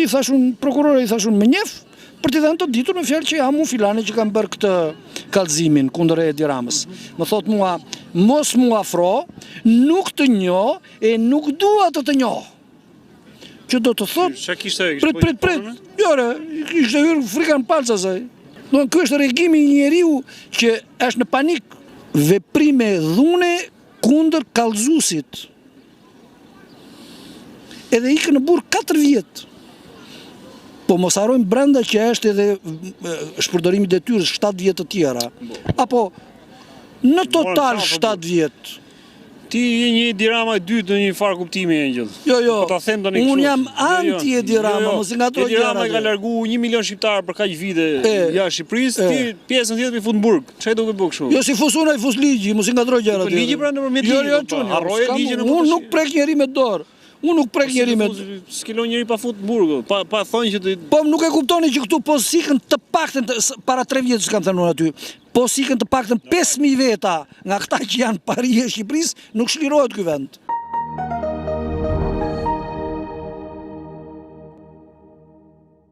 I thash unë prokurore, i thash unë më njeh për t'i dhënë të ditur me fjalë që jam unë filani që kam bërë këtë kallëzimin kundër Edi Ramës. Më thotë mua, mos m'u afro, nuk të njoh e nuk dua të të njoh. Që do të thotë Çka kishte? Prit, prit, prit. Jo, re, ishte hyrë frika në palcë asaj. Do ky është reagimi i një njeriu që është në panik, veprime dhune kundër kallëzuesit. Edhe ikën në burg 4 vjet. Po mos harrojmë brenda që është edhe shpërdorimi i detyrës 7 vjet të tjera. Apo në total 7 vjet. Ti je një Edi Rama i dytë në një farë kuptimi Engjëll. Jo, jo. Po ta them tani kështu. Unë jam jo, jo. anti Edi Rama, jo, jo. mos i ngatërro Edi Rama gjërat, i ka jo. largu 1 milion shqiptar për kaq vite jashtë Shqipërisë, ti pjesën tjetër i fut në burg. Çfarë do të bëj kështu? Jo s'i fus unë, i fus ligji, mos i ngatërro gjërat. Po ligji pra nëpërmjet Jo, ligjit, jo, po, po, çun. harroje s'kam- ligjin apo Unë tash? nuk prek njeri me dorë. Unë nuk prek njeri me S'ke lënë njeri pa fut në burg, pa pa thonë që të Po nuk e kuptoni që këtu po s'ikën të paktën para 3 vjetësh kam thënë unë aty. Po s'ikën të paktën 5000 veta nga këta që janë pari e Shqipërisë, nuk çlirohet ky vend.